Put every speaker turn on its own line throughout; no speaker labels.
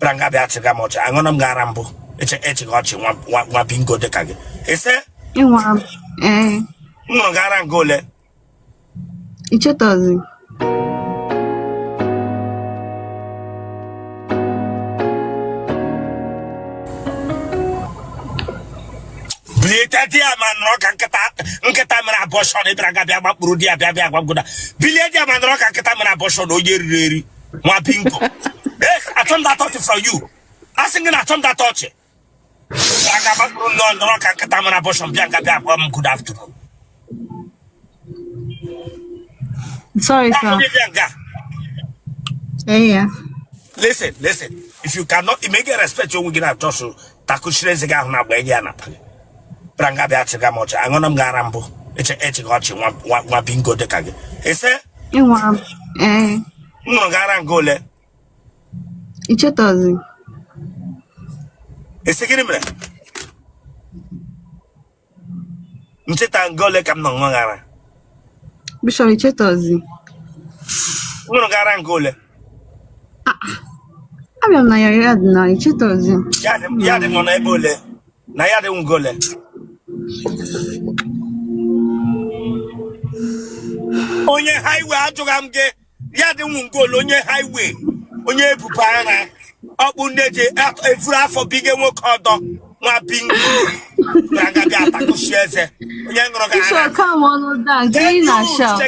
Bịara nga bịa chịga m ọchị, aṅụna m gị ara mbụ. Eche ịchịga ọchị nwa bingo dị ka gị. Ise?
Ịnwa ee.
M ṅụrụ gị ara nga ole?
Ichetọzi.
Bilite di ya ma nọrọ ka nkịta nkịta mere abortion. Ị bịara nga bịa gbakpuru di ya bịa bịa gwaggoda. Bilie di ya ma nọrọ ka nkịta mere abortion, onye riri eri, nwa bingo. Eh, achọ m that touch from you. Asị gị na achọ m that touch. Bịara nga gbakpuru nnọọ nọrọ ka nkịta mere abortion, bịa nga bịa gwa m good afternoon.
Sorry, sir.
Bịa nga.
Ee ya.
Listen, listen. If you cannot, ị meghị respect onwe gị na just takuchiri eze gị ahụ na agba enyi ya na akpa gị. Bịara nga bịa chịga m ọchị, aṅụna m gị ara mbụ. Eche ịchịga ọchị nwa bingo dị ka gị. Ise?
Ịnwa ee.
M ṅụrụ gị ara nga ole?
Ichetọzi.
Ese gịnị mere? Ncheta nga ole ka m nọ ṅụọ gị ara?
Bishop, ichetọzi.
M ṅụrụ gị ara nga ole?
Abịa m na ya yard na ichetọzi.
Ya dị nọ n'ebe ole? Na ya dị nga ole? Onye highway, ajụga m gị ya dị nwụ nga ole, onye highway, onye ebubo ara ọkpụ nne ji efuru afọ bige nwoke ọdọ, nwa bingo bịara nga bịa atakụshi eze onye ṅụrụ gị ara.
Bishop, calm on down. Ka ị na-shout.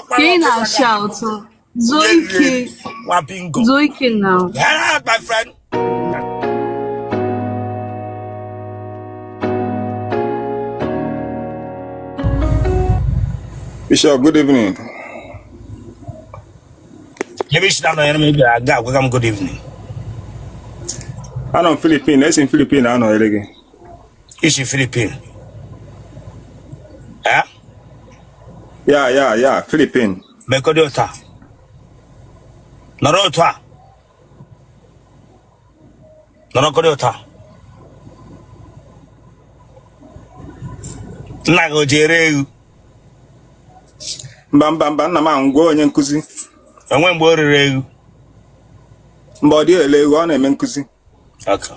Ka ị na-shout. Zuo ike.
Nwa bingo.
Zuo ike now.
Get out, my friend.
Bishop, good evening.
Ebe isi na-anọnyere m, ị bịara aga agwaga m good evening.
Anọ m Philippines, esi m Philippines anọnyere gị.
I si Philippines. Eh?
Yeah, Philippines.
Mekọdị otu a. Nọrọ otu a. Nọrọkọdị otu a. Nna gị o ji ere ewu?
Mba, mba, mba, nna m anwụgo, onye nkụzi.
Enwe mgbe o rere ewu?
Mba, ọ dịghị ele ewu, ọ na-eme nkụzi.
Okay.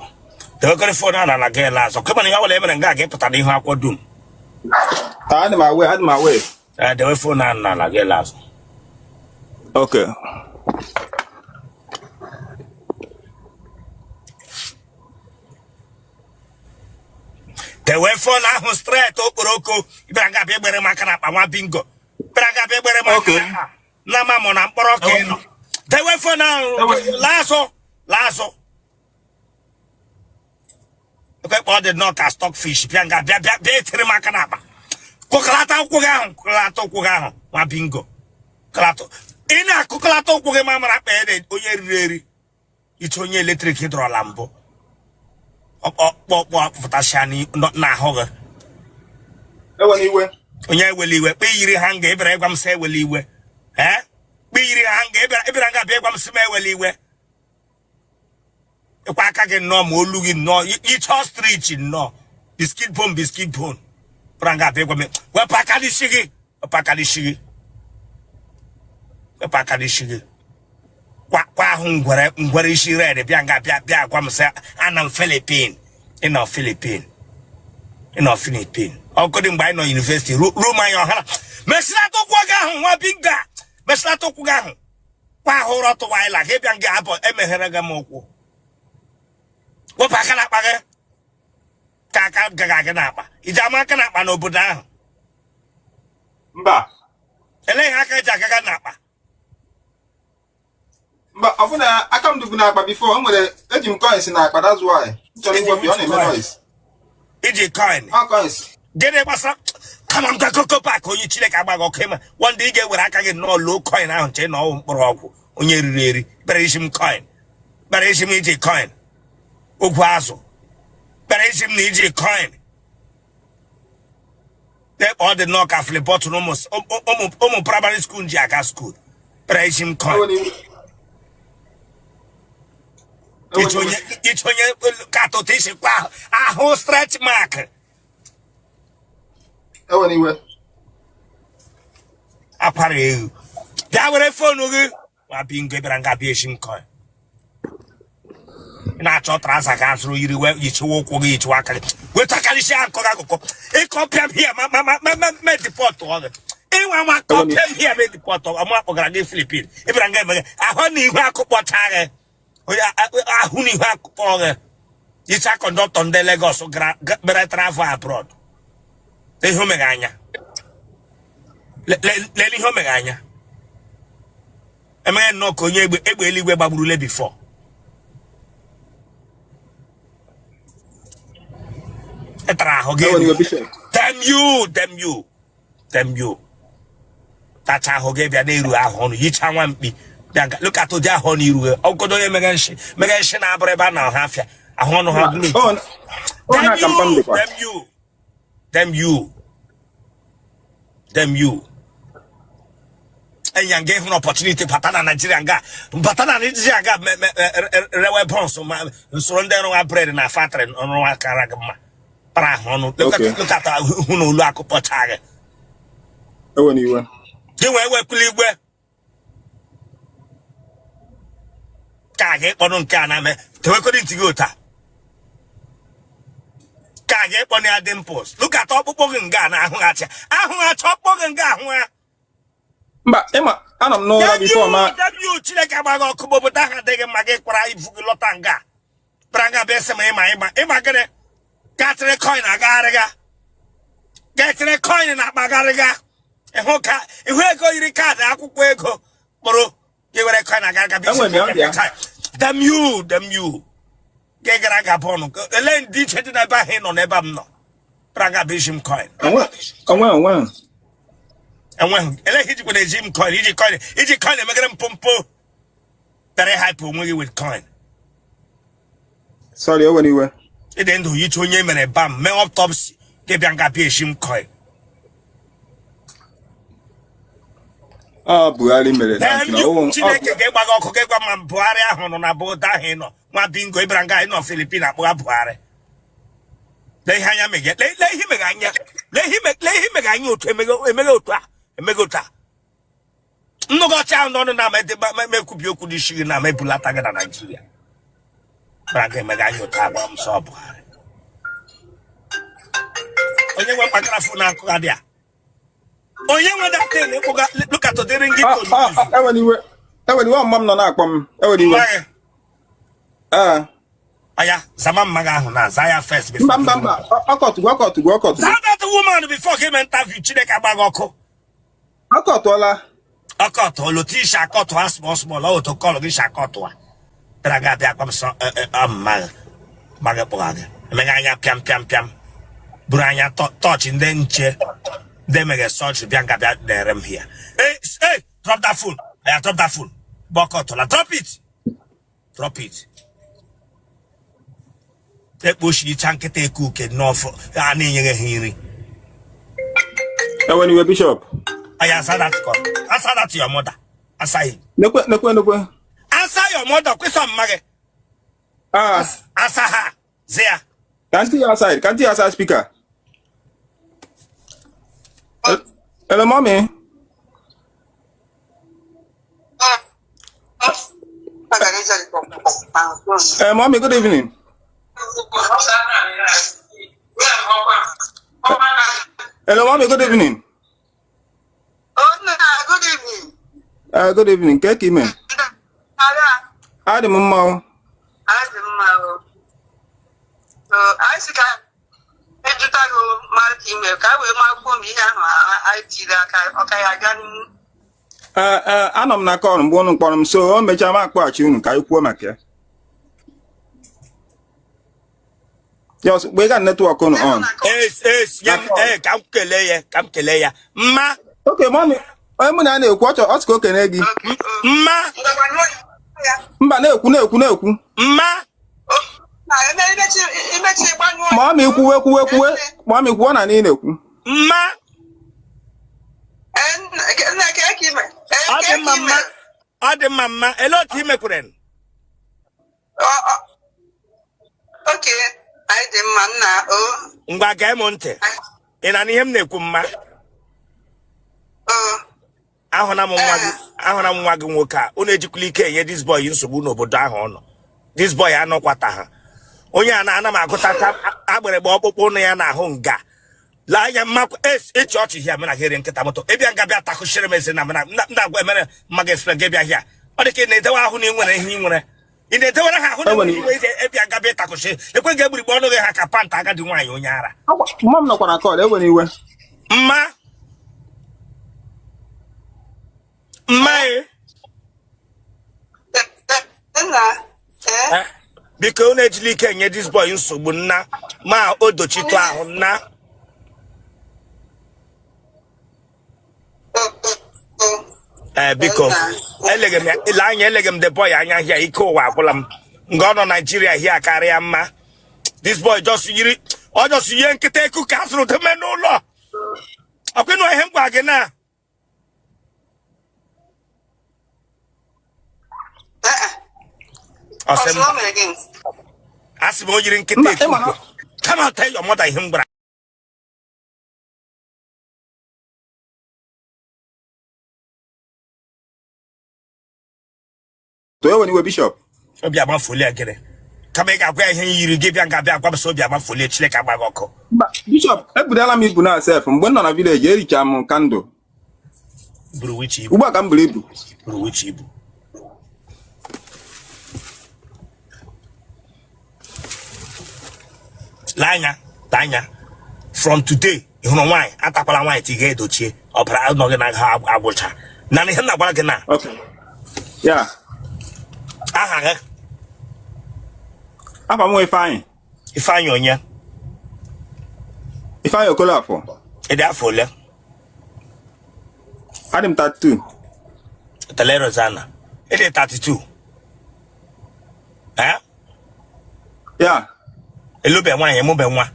Dewekọrị phone a n'ala gị ele azụ. Kama na ihe ọbụla e mere nga gị pụtara ihu akwụkwọ dum.
Adị m awe, adị m awe.
Ee, dewe phone a n'ala gị ele azụ.
Okay.
Dewe phone ahụ straight okporoko. Ị bịara nga bịa gbere m aka n'akpa, nwa bingo. Bịara nga bịa gbere m aka n'akpa. Na ma mụ na mkpọrọ ka ị nọ. Dewe phone ahụ laa azụ, laa azụ. Ekwe ọ dị nnọọ ka stock fish bịa nga bịa bịa bịa etiri m aka n'akpa. Kụkọlata ụkwụ gị ahụ, kụkọlata ụkwụ gị ahụ, nwa bingo. Kụkọlata. Ị na-akụkọlata ụkwụ gị ma mara akpa ya onye riri eri. Iche onye electric dọrọla mbụ. Ọkpọkpọ pụtasịa n'ahụ gị.
Ewela iwe.
Onye ewela iwe, kpe yiri ha nga ị bịara ịgwa m sị ewela iwe. Ee? Kpe yiri ha nga ị bịara nga bịa ịgwa m sị m ewela iwe. Ịkwa aka gị nnọọ ma olu gị nnọọ iche ostrich nnọọ biscuit bone, biscuit bone bịara nga bịa ịgwa m wepụ aka n'isi gị, wepụ aka n'isi gị, wepụ aka n'isi gị. Kwa ahụ ngwere ngwere isi red bịa nga bịa bịa gwa m sị ana m Philippine. Ị nọ Philippine, ị nọ Philippine. Ọkụdị mgbe anyị nọ university room anyị ọhara. Mesịlata ụkwụ gị ahụ, nwa bingo, mesịlata ụkwụ gị ahụ. Kwa ahụ Rottweiler gị bịa nga abụ emeghere gị m ụkwụ. Wepụ aka n'akpa gị ka aka gaga gị n'akpa. Iji ama aka n'akpa n'obodo ahụ?
Mba.
Elee ihe aka eji agaga n'akpa?
Mba, ọ bụ na aka m dịbu n'akpa before, o nwere eji m coins n'akpa, that's why. M chọrọ iwepụ ya, ọ na-eme noise.
Iji coin?
Ọ coins.
Gịnị gbasara kama m ga koko park? Onye Chineke agbaghị ọkụ, ịma one day ị ga-ewere aka gị nnọọ loo coin ahụ nche na ọwụ mkpụrụ ọgwụ. Onye riri eri bịara isi m coin, bịara isi m iji coin ogwu azụ, bịara isi m na iji coin. Ekpe ọ dị nnọọ ka flip button ụmụ primary school ji aga school, bịara isi m coin. Iche onye katụtụ isi kwa ahụ stretch mark.
Ewela iwe.
Akwara ewu, bịa were phone gị, nwa bingo. Bịara nga bịa esi m coin. Ị na-achọ trouser ka azụrụ yiri wee yichiwa ụkwụ gị, yichiwa aka gị, wetakarịsịa akọ gị akụkọ ịkọpịa m hia ma ma ma ma ma ma deport gị. Ịnwa nwa kọpịa m hia ma deport ọmụ akpọgara gị Filipin. Ị bịara nga emeghe ahụ na ihu akụkpọcha gị, onye ahụ na ihu akụkpọ gị, yicha conductor ndị Lagos gara mere travel abroad. Ihe o meghe anya, lelee ihe o meghe anya, emeghe nnọọ ka onye egbe eluigwe gbagburule before. Ị tara ahụ gị. Damn you, damn you, damn you. Tacha ahụ gị bịa na-eru ahụ ọnụ, yicha nwa mkpi bịa nga. Look at ụdị ahụ ọnụ iru ọgọdọ onye meghe nshi, meghe nshi na abụrụ ebe a na-ahụ afịa ahụ ọnụ ha. Damn you, damn you, damn you, damn you. Enya nga ịhụrụ opportunity bata na Nigeria, nga bata na Nigeria nga rewe buns ma nsoro ndị rụwa bread na factory rụwa kara gị mma. Para ahụ ọnụ. Look at hụ na olu akụkpọcha gị.
Ewe iwe.
Gị wee wekwula igwe ka gị kpọrọ nke a na-eme tewekọrọ ntị gị ụta ka gị kpọrọ ya dimples. Look at ọkpụkpụ gị nga na ahụghachi ahụghachi ọkpụkpụ gị nga ahụ ya.
Mba, ịma anọ m n'ụra before ma
W Chineke agbaghị ọkụ bụ obodo ahụ adịghị mma. Gị kwara ibu gị lọta nga bịara nga bịa sị m ịma ịma ịma gịnị gatịrị coin agagharịga, gatịrị coin na-akpagharịga ịhụ ka ịhụ ego yiri kaadị akwụkwọ ego kpụrụ gị were coin agagharịga bịa.
Enwere m ya, ọ dị ya.
Damn you, damn you. Gị gara Gabon, ele ndị iche dị n'ebe ahụ ị nọ n'ebe m nọ bịara nga bịa iji m coin.
Onwe onwe onwe.
Enweghị ele ihe ijikwa na-eji m coin, iji coin, iji coin emegere mpompo bịara hype onwe gị with coin.
Sorry, ewe iwe.
Ịdị ndụ yicha onye mere bam mee autopsy gị bịa nga bịa eshi m coin.
Ọ Buhari mere na
Damn
nke
you,
na
Chineke ga-egba gị ọkụ. Gị gwa ma Buhari ahụ nọ na obodo ahụ ị nọ. Nwa bingo, ịbịara nga ị nọ Filipin akpụgha Buhari. Lee ihe anya mege, lee ihe mege anya, lee ihe mege anya otu emege emege otu a emege otu a. Nnụgụ ọcha ahụ n'ọnụ na-ama ekwubi okwu n'isi gị na-ama ebulata gị na Naịjirịa. Bịara nga emege anya otu a gwa m sọ Buhari. Onye nwe mkpakara phone akụgha dị a? Onye nwe that thing ịkpụga? Look at ụdịrị ngị tonu.
Ewe iwe, ewe iwe. Mma m nọ na-akpọ m, ewe iwe. Ee.
Aya zama mma gị ahụ na za ya first before.
Mba, mba, mba, ọkọtụgwu, ọkọtụgwu, ọkọtụgwu.
Za that woman before ka ime interview. Chineke agba gị ọkụ.
Ọkọtụọla.
Ọkọtụ olu tisha akọtụ ha small small ọ otu kọlụ gị shi akọtụ a bịara ga abịa gwa m sọ mma gị, mma gị kpụgha gị emeghe anya pịam pịam pịam buru anya tọọchị ndị nche ndị emeghe sọjiri bịa nga bịa na-ere m hia. Hey, hey, drop that phone. Aya, drop that phone. Bọkọtụla, drop it, drop it. Ekpochicha nkịta eke uke n'ọfọ a na-enyeghị ha nri.
Ewe iwe, Bishop.
Aya, answer that call. Answer that to your mother. Answer him.
Nekwe, nekwe, nekwe.
Answer your mother. Kwesọ mma gị.
Ah.
Answer her. Zia.
Can see outside, can see outside speaker. Hello, mommy. Mommy, good evening. Hello, mommy, good evening.
Oh, no, good evening.
Good evening. Ke ka ime?
Ara,
Adị m mma o.
Adị mma o. So, anyị sị ka ejụta gị mara ka ime ka a wee makwuo m ihe ahụ anyị tiri aka ọ ka ya aga n'ihu.
Ee, anọ m na call mgbe unu kpọrọ m, so o mechaa m akpọghachi unu ka anyị kwuo maka ya. Just mgbe ga network unu on.
Es es nye m ee ka m kelee ya, ka m kelee ya mma.
Okay, mommy, onye mụ na ya na-ekwu ọ chọrọ ọ sị ka o kene gị.
Mma.
Mba, na-ekwu, na-ekwu, na-ekwu.
Mma.
Mommy, kwuwe, kwuwe, kwuwe. Mommy, kwuo na niile na-ekwu.
Mma. Ọ dị mma mma, ọ dị mma mma. Elee otu ị mekwere?
Okay, anyị dị mma nna o.
Ngwa, gee m ntị. Ị na ihe m na-ekwu mma?
O.
Ahụna m nwa gị, ahụna m nwa gị nwoke a. Unu ejikwala ike enye this boy nsogbu n'obodo ahụ ọ nọ. This boy anọkwata ha. Onye a na-ana m agụtacha agbịrịgba ọkpụkpụ nụ ya n'ahụ nga. Lee anya mmakwa ịchị ọchị hịa mena hịrị nkịta moto. Ịbịa nga bịa takụchiri m eze na mena na agwa emere mma gị explain gị bịa hịa. Ọ dị ka ị na-edewe ahụ na ị nwere ihe ị nwere. Ị na-edewere ha ahụ na
Enwere
enwere ihe ịbịa nga bịa takụchi. Ekwe gị egburigbe ọnụ gị ha ka panta agadi nwaanyị onye ara.
Mma m nọkwa na call, ewere iwe.
Mma mma e.
Nna, ee.
Eh, biko unu ejila ike enye this boy nsogbu nna ma o dochitụ ahụ nna. Ee, biko eleghị m ya ile anya, eleghị m the boy anya hịa, ike ụwa agwụla m nga ọ nọ Naijiria hịa karịa mma. This boy just yiri ọ just yie nkịta eku ka a zụrụ deme n'ụlọ. Ọkwa ịnụ ihe m gwa gị na ọ sị mba. Asị m o yiri nkịta
Mba,
eku.
ịma na-
Come on, tell your mother ihe m gwara.
Too ewere iwe, Bishop.
Obi agbafuola gịnị? Kama ị ga-agwa ya ihe yiri gị bịa nga bịa gwa m sị obi agbafuola, Chineke agba gị ọkụ.
Mba, Bishop, ebudala m ibu na sef. Mgbe m nọ na village, ericha m kandụl.
Buru wichi ibu.
Ugbu a ka m buru ibu.
Buru wichi ibu. Lee anya, lee anya, from today ị hụrụ nwaanyị, atakwala nwaanyị tiga edochie ọbara nọ gị na ha agwụcha na ihe m na-agwara gị na
Okay. Yeah.
Aha gị?
Afa m Ifeanyị.
Ifeanyị onye?
Ifeanyị Okolafọ.
Ị dị afọ ole?
Adị m 32.
Tele Rosanna, ị dị 32, eh?
Yeah.
Elube nwaanyị, emube nwa?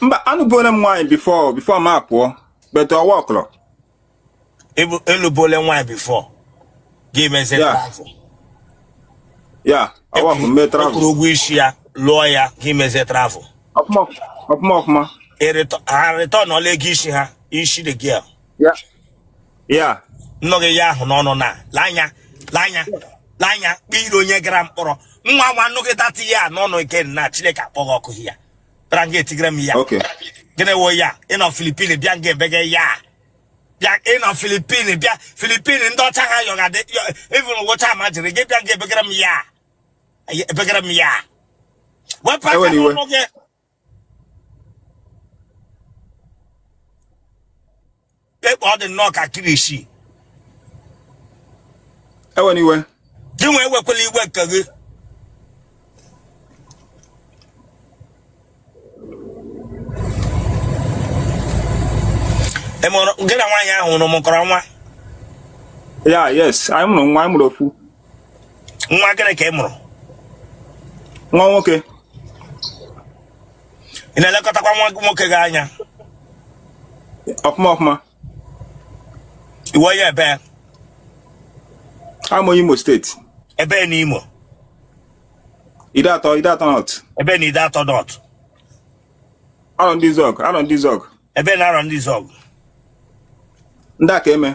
Mba, anụbuola m nwaanyị before m apụọ. But ọwa ọkụlọ.
Elubole nwaanyị before gị mezie
Yeah.
travel?
Yeah, ọwa ọkụ mee travel.
Ekwuru ụgwọ isi ya, lụọ ya, gị mezie travel?
Ọfụma ọfụma ọfụma.
Ha return ọla ego isi ha, isi the girl?
Yeah. Yeah.
Nnọghị ya ahụ n'ọnụ na lanya lanya lanya kpiri onye gara mkpọrọ nwa nwa nnụgị datị ya n'ọnụ ike na Chineke akpọghị ọkụ ya bịara nga etigere m ya.
Okay.
Gịnị wụ ya? Ịnọ Filipin bịa nga ebege ya, bịa ịnọ Filipin, bịa Filipin ndị ọcha ha yọgadị even wụcha ma jiri gị bịa nga ebegere m ya, ebegere m ya, wepụ aka
Ewela iwe.
n'ọnụ gị. Ekpe ọ dị nnọọ ka kirishi.
Ewela iwe.
Gị nwee ewekwala iwe nke gị. Ị mụrụ gị na nwaanyị ahụ hụrụ mụkọrọ nwa?
Yeah, yes. Anyị mụrụ nwa, anyị mụrụ ofu.
Nwa gịnị ka ị mụrụ?
Nwa nwoke.
Ị na-elekọtakwa nwa nwoke gị anya?
Ọfụma ọfụma.
Iwe onye ebe?
Amụ Imo steeti.
Ebe n'Imo?
Ideatọ, Ideatọ North.
Ebe na Ideatọ North?
Arọ ndị Zọg, Arọ ndị Zọg.
Ebe na Arọ ndị Zọg?
Ndị aka eme.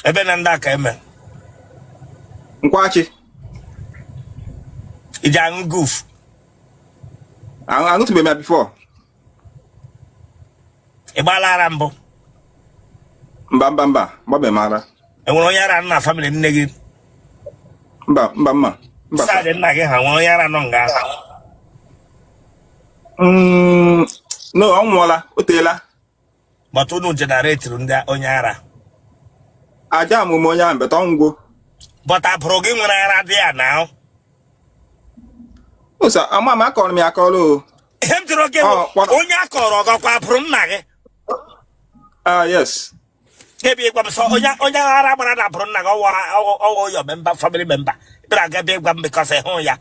Ebe na ndị aka eme?
Nkwachi.
Iji aṅụ guf?
Aṅụtụbeghị m ya before.
Ị gbaala ara mbụ?
Mba mba mba, gbabeghị m ara.
Enwere onye ara nọ na family nne gị?
Mba mba mma. Mba.
Side nna gị ha nwere onye ara nọ nga ahụ?
No, ọ nwụọla, o teela.
But unu generatiri ndị onye ara?
Aja amụma onye ahụ beta ọngwụ.
But abụrụ gị nwere ara dị ya na
Ụsa, ama m akọrọ m ya akọrọ o.
Ihe m jụrụ gị bụ
Ọ, kpọrọ.
onye a kọrọ gị ọkwa abụrụ nna gị?
Ah, yes.
Ebe ịgwa m sọ onye ara gbara na abụrụ nna gị, ọwụ ọwụ your member, family member bịara aga ebe ịgwa m because ịhụ ya.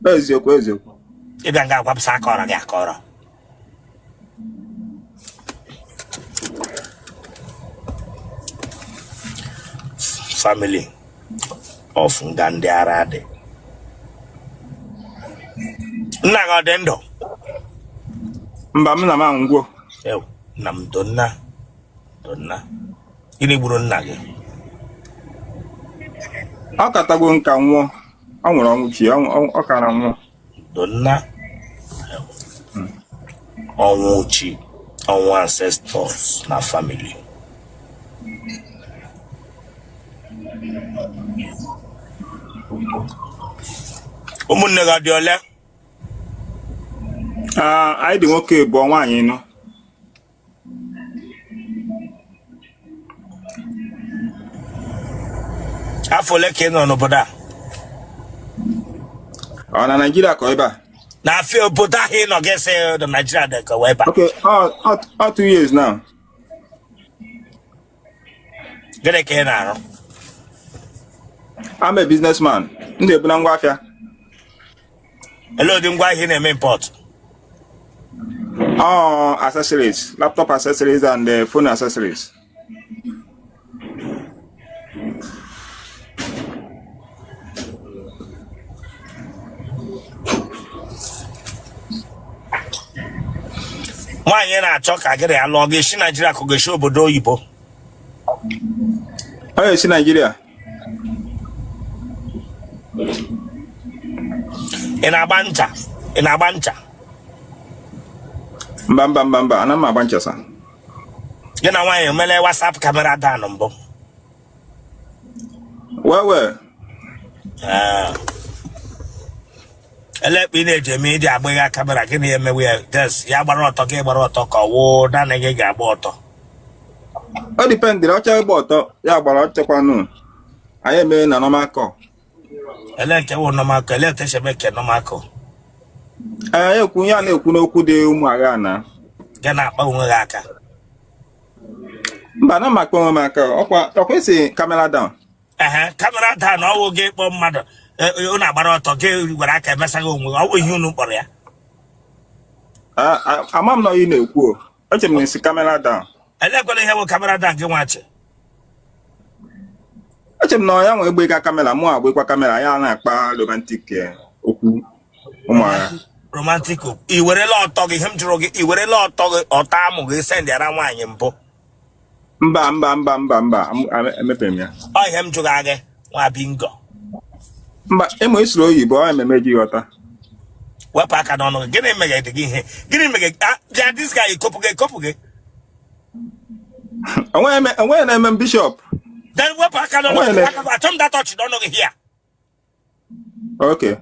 Eziokwu, eziokwu.
Ịbịa nga agwa m sọ akọrọ gị akọrọ. Family of nga ndị ara dị, nna gị ọ dị ndụ?
Mba, m na m anwụgwo.
Ew, nna m donna donna. Gịnị gburu nna gị?
Ọ katago nka nwụọ. Ọ nwụrụ ọnwụ chi, ọ kara nwụọ.
Donna ọnwụ chi, ọnwụ ancestors na family. Ụmụnne gị ọ dị ole?
Ah, anyị dị nwoke abụọ, nwaanyị ịnọ.
Afọ ole ka ị nọ n'obodo a?
Ọ na Naịjirịa ka ọ ebe a?
Na afọ obodo ahụ ị nọ gị sị na Naịjirịa dị ka wee ebe a.
Okay, ọ 2 years now.
Gịnị ka ị na-arụ?
I'm a businessman. M na-ebuna ngwa afịa.
Ele ụdị ngwa ahịa ị na-eme import?
Ọ accessories, laptop accessories and phone accessories.
Nwaanyị na-achọ ka gị na ya lụọ ga-esi Naijiria ka ọ ga-esi obodo oyibo?
Ọ ga-esi Naijiria.
Ị na-agba ncha? Ị na-agba ncha?
Mba, mba, mba, mba, ana m agba ncha sir.
Gị na nwaanyị emele WhatsApp camera down mbụ?
Well, well.
Ah. Ele ekpe ị na-eji eme ịdị agbagha camera gị na ya emewe ya des ya gbara ọtọ gị gbara ọtọ ka ọ wụ naanị gị ga-agba ọtọ?
Ọ dependịrị, ọ chọọ ịgba ọtọ ya gbara, ọ chọkwanụ anyị emee na normal call.
Ele nke wụ normal call? Ele etu esi eme nke normal call?
Ee, ya ekwu ya na-ekwu n'okwu dị ụmụ agha na
Gị na-akpa onwe gị aka?
Mba, na m akpa onwe m aka. Ọkwa ọkwa esi camera down.
Ehe, camera down ọ wụ gị kpọọ mmadụ unu agbara ọtọ, gị were aka emesaghị onwe gị, ọ wụ ihe unu kpọrọ ya?
Ama m na ị na-ekwu o. Eche m na esi camera down.
Elekwala ihe bụ camera down gị nwachi?
Eche m na ya nwe egbe ka camera, mụ agbekwa camera, ya na-akpa romantic okwu ụmụagha.
Romantic. I werela ọtọ gị, ihe m jụrụ gị, i werela ọtọ gị, ọtọ amụ gị sendịara nwaanyị mbụ?
Mba, mba, mba, mba, mba, emepeghị m ya.
Ọ ihe m jụrụ gị, nwa bingo.
Mba, ịmụ ịsụrụ oyibo ọ ememe ji ghọta.
Wepụ aka n'ọnụ gị. Gịnị mere gị ihe? Gịnị mere gị? Bịa, this guy ekopụ gị, ekopụ gị.
Onweghị na-eme m, Bishop.
Then wepụ aka n'ọnụ gị. Achọ m that touch n'ọnụ gị here.
Okay.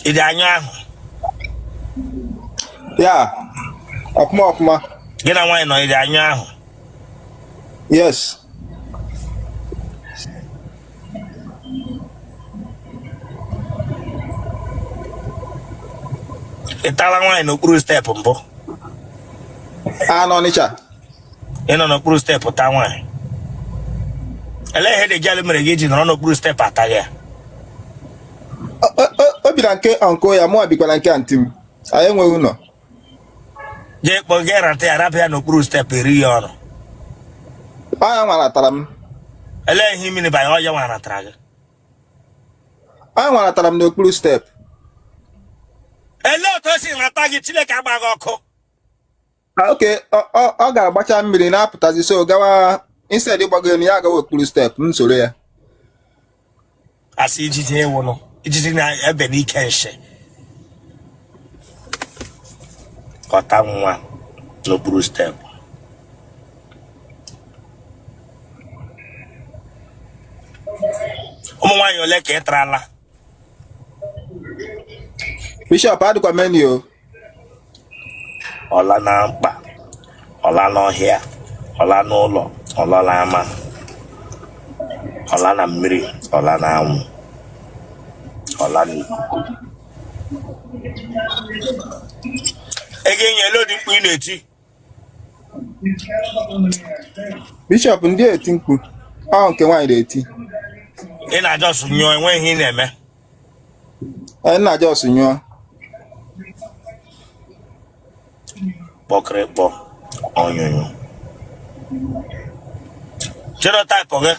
Ị dị anya ahụ?
Ya, ọfụma ọfụma.
Gị na nwaanyị nọ, ị dị anya ahụ?
Yes.
Ị tala nwaanyị n'okpuru step mbụ?
A n'Ọnịcha.
Ị nọ n'okpuru step taa nwaanyị? Elee ihe the girl mere gị ji nọrọ n'okpuru step ataghị ya?
O bi na nke uncle ya, mụnwa bikwa na nke aunty m. Anyị enweghị ụlọ.
Jee kpọọ gị rata ya, rapụ ya n'okpuru step, eri ya ọrụ.
Ọ ya nwa ratara m.
Elee ihe imiri banye ọ ya nwa ratara gị?
Ọ ya nwa ratara m n'okpuru step.
Elee otu o si rata gị? Chineke agba gị ọkụ.
Okay, ọ ga-agbacha mmiri na-apụtazi, so gawa instead ịgbago elu, ya agawa okpuru step, m soro ya.
Asị ijiji ewụnụ ijiji na-ebe n'ike nshi kọta nwa n'okpuru step. Ụmụ nwaanyị ole ka ị tarala?
Bishop, adịkwa many o.
Ọla na mkpa, ọla n'ọhịa, ọla n'ụlọ, ọla n'ama, ọla na mmiri, ọla n'anwụ, ọla n'ikuku. Ego enye ele ụdị mkpu ị na-eti?
Bishop, ndị eti mkpu ọ nke nwaanyị na-eti.
Ị na-ajọsụ nyụọ, enweghị ihe ị na-eme.
Ee, nna just nyụọ.
Kpọkịrịkpọ onyonyo genotype gị?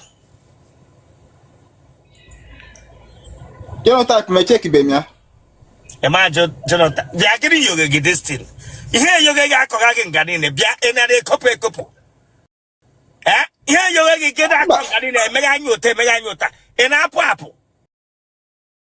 Genotype m echekibe m ya.
Ị ma genotype? Bịa, gịnị yoge gị this thing? Ihe yoge gị akọga gị nga niile. Bịa, ị nara ekopụ ekopụ. Ee, ihe yoge gị gịnị akọ nga niile, emeghe anya ụta, emeghe anya ụta, ị na-apụ apụ.